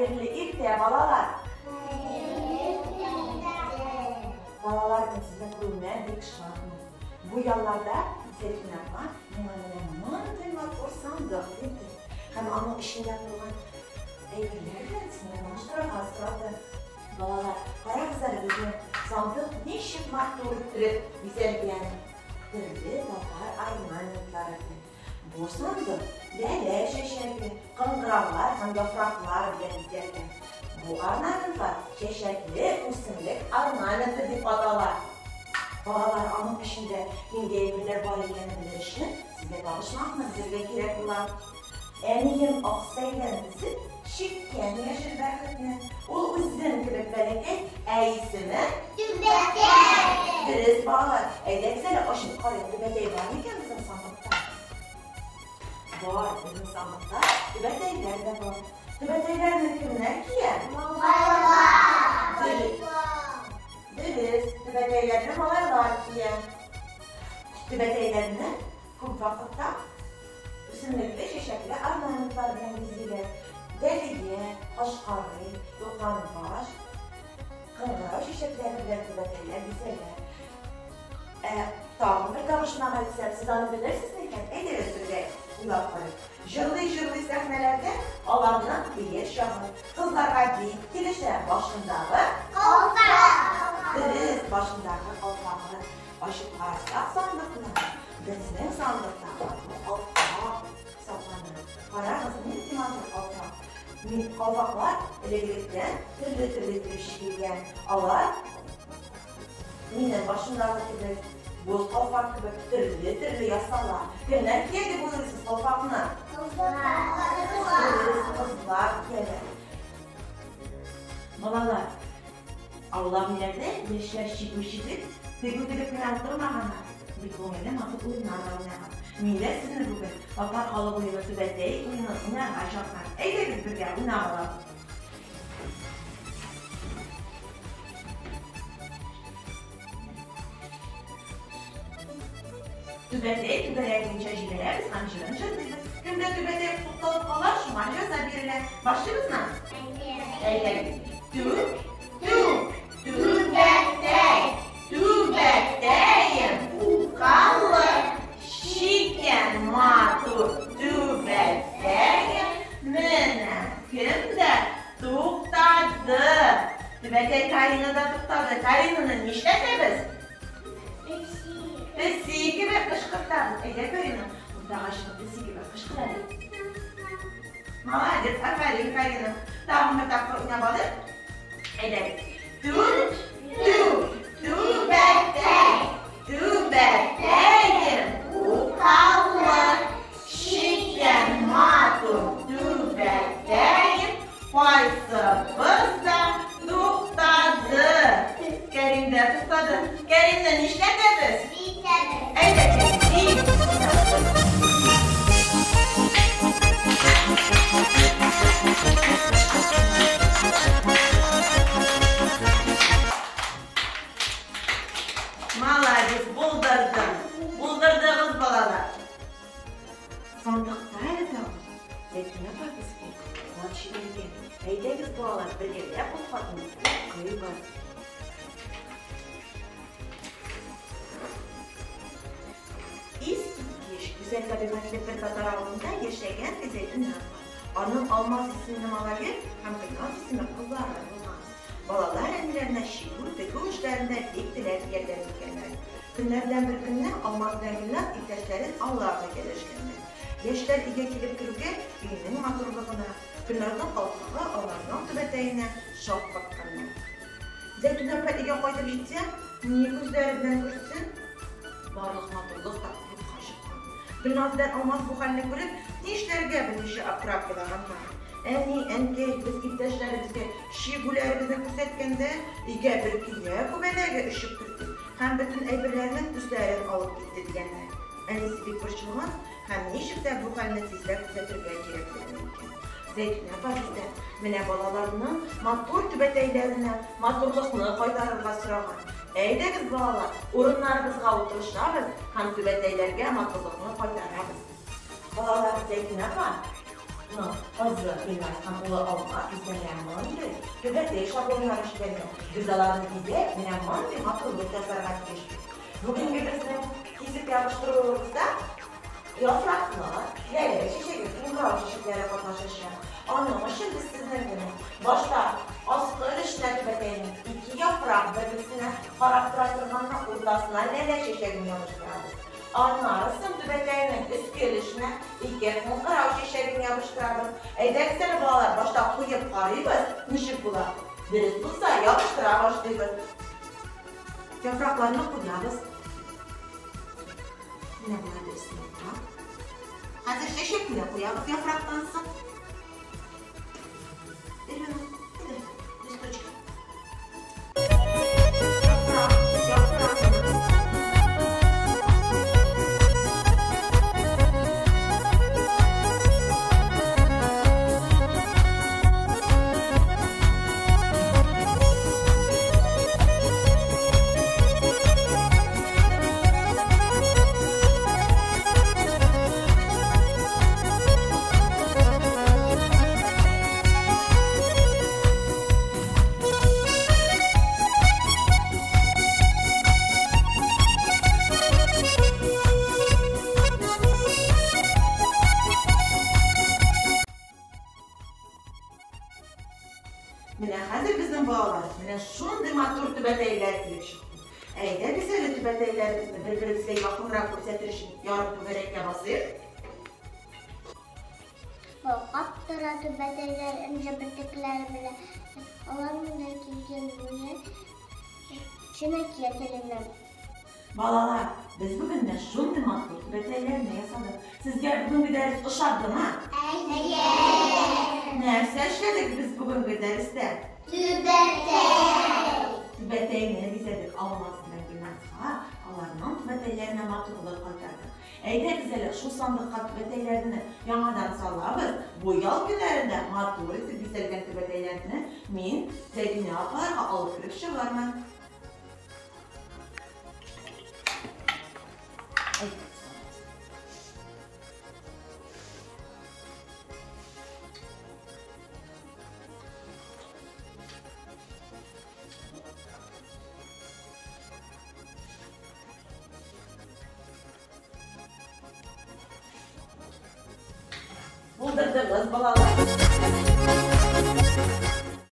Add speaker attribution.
Speaker 1: Хәерле иртә, балалар! Балалар, мин сезне күрүемә бик шатмын. Бу ялларда Зәйтүнә апа миңа менә мондый матур сандык бирде. Һәм аның эчендә булган әйберләр белән сезне таныштырырга сорады. Балалар, карагыз әле безнең сандык ничек матур иттереп бизәлгән. Төрле татар орнаментлары белән. Бу сандык ләлә чәчәге, кыңгыраулар һәм яфраклар белән бизәлгән. Бу орнаментлар чәчәкле үсемлек орнаменты дип атала. Балалар, аның эчендә нинди әйберләр бар икәнен белер өчен, сезгә табышмакны белергә кирәк була. Әнием ак сәйлән тезеп, чиккән яшел бәрхетне. Ул үзем кебек бәләкәй, ә исеме?
Speaker 2: Түбәтәй!
Speaker 1: Дөрес, балалар. Әйдәгез әле ачып карыйк, түбәтәй бар микән безнең сандыкта? Бар, безнең сандыкта түбәтәйләр дә бар. Түбәтәйләрне кемнәр кия?
Speaker 2: Малайлар!
Speaker 1: Дөрес. Дөрес, түбәтәйләрне малайлар кия. Түбәтәйләрне күп вакытта үсемлекле, чәчәкле орнаментлар белән бизиләр. Дәлия, кашкарый, туканбаш, кыңгырау чәчәкләре белән түбәтәйләр бизәлә. Ә тагын бер табышмак әйтсәм, сез аны белерсез микән? Әйдәгез бергә уйлап карыйк. Җырлый-җырлый сәхнәләрдә аларның бия чагы. Кызларга бик килешә башындагы
Speaker 2: Калфак!
Speaker 1: Дөрес, башындагы калфагы. Ачып карасак сандыкны, безнең сандыкта матур калфак саклана. Карагыз, нинди матур калфак. Мин калфаклар элек-электән төрле-төрле итеп чигелгән. Алар минем башымдагы кебек, боз калфак кебек төрле-төрле ясала. Кемнәр кия дип уйлыйсыз калфакны?
Speaker 2: Кызлар!
Speaker 1: Дөрес, кызлар кияләр. Балалар, аулак өйләрдә яшьләр чигү чигеп, тегү тегеп кенә утырмаганнар, бик күңелле матур уеннар да уйнаган. Мин дә сезне бүген татар халык уены Түбәтәй уенын уйнарга чакырам. Әйдәгез бергә уйнап алабыз. Түбәтәй түгәрәк буенча җибәрәбез һәм җырын җырлыйбыз. Кемдә түбәтәй тукталып кала, шуңа җәза бирелә. Башлыйбызмы? Әйдәгез. Тү, тү, түбәтәй, түбәтәем укалы, чиккән матур түбәтәем, менә кем дә туктады. Түбәтәй Карина да туктады. Каринаны нишләтәбез? Песи кебек кычкыртабыз. Әйдә, Карина, уртага чыгып песи кебек кычкыр әле. Молодец, афәрин, Карина. Тагын бер тапкыр уйнап алыйк. Әйдәгез. Тү, тү, түбәтәй, түбәтәем укалы, чиккән матур түбәтәем, кайсыбыз да туктады. Кәрим дә туктады. Кәримне нишләтәбез? Әйдә, Кәрим, бии. Молодец, булдырдың. Булдырдыгыз, балалар. Сандыкта әле тагын Зәйтүнә апа безгә хат җибәргән. Әйдәгез, балалар, бергәләп ул хатны укыйбыз. Искиткеч гүзәл табигатьле бер татар авылында яшәгән ди Зәйтүнә апа. Аның Алмаз исемле малае һәм Гөлназ исемле кызлары булган. Балалар әниләренә чигү, тегү эшләрендә бик теләп ярдәм иткәннәр. Көннәрдән бер көнне Алмаз белән Гөлназ иптәшләрен аулак өйгә дәшкәннәр. Яшьләр өйгә килеп керүгә, өйнең матурлыгына, Гөлназның калфагы, Алмазның түбәтәенә шаккатканнар. Зәйтүнә апа өйгә кайтып җитсә, ни күзләре белән күрсен, барлык матурлык та юкка чыккан. Гөлназ белән Алмаз бу хәлне күреп, нишләргә белмичә аптырап елаганнар. Әни, әнкәй, без иптәшләребезгә чигүләребезне күрсәткәндә, өйгә бер көя күбәләге очып керде һәм бөтен әйберләрнең төсләрен алып китте, дигәннәр. Әнисе бик борчылган һәм ничек тә бу хәлне тизрәк төзәтергә кирәклеген әйткән. Зәйтүнә апа бездән менә балаларның матур түбәтәйләренә матурлыкны кайтарырга сораган. Әйдәгез, балалар, урыннарыбызга утырышабыз һәм түбәтәйләргә матурлыкны кайтарабыз. Балалар, Зәйтүнә апа. Кызы Гөлназ һәм улы Алмаз безгә менә мондый түбәтәй шаблоннары җибәргән. Без аларны бизәп, менә мондый матурлык ясарга тиеш. Бүгенге безнең кисеп ябыштыруыбызда яфраклар, ләлә чәчәге, кыңгырау чәчәкләре катнашачак. Аның өчен без сезнең белән башта аскы өлешенә түбәтәйнең ике яфрак бер-берсенә карап тора торганны уртасына ләлә чәчәген ябыштырабыз. Аннары соң түбәтәйнең өске өлешенә ике кыңгырау чәчәген ябыштырабыз. Әйдәгез әле, балалар, башта куеп карыйбыз, ничек була. Дөрес булса, ябыштыра башлыйбыз. Яфракларны куябыз. Менә болай дөрес яфрак. Хәзер чәчәкне куябыз яфрактан соң. Эльвина, әйдә, листочки. Яфрак, яфрак. Менә хәзер безнең балалар менә шундый матур түбәтәйләр килеп чыкты. Әйдәгез әле түбәтәйләребезне бер-беребезгә якынрак күрсәтер өчен ярым түгәрәккә басыйк.
Speaker 2: Балкап тора түбәтәйләр энҗе бөртекләре белән. Алар менә килгән бүген чын әкият теленнән.
Speaker 1: Балалар, без бүген менә шундый матур түбәтәйләрне ясадык. Сезгә бүгенге дәрес ошадымы?
Speaker 2: Әйе.
Speaker 1: Нәрсә эшләдек без бүгенге дәрестә?
Speaker 2: Түбәтәй.
Speaker 1: Түбәтәйне бизәдек Алмаз белән Гөлназга, аларның түбәтәйләренә матурлык кайтардык. Әйдәгез әле шул сандыкка түбәтәйләрне яңадан салабыз. Бу ял көннәрендә матур итеп бизәлгән түбәтәйләрне мин Зәйтүнә апаларга алып кереп чыгармын. Әйдәгез. Булдырдыгыз, балалар.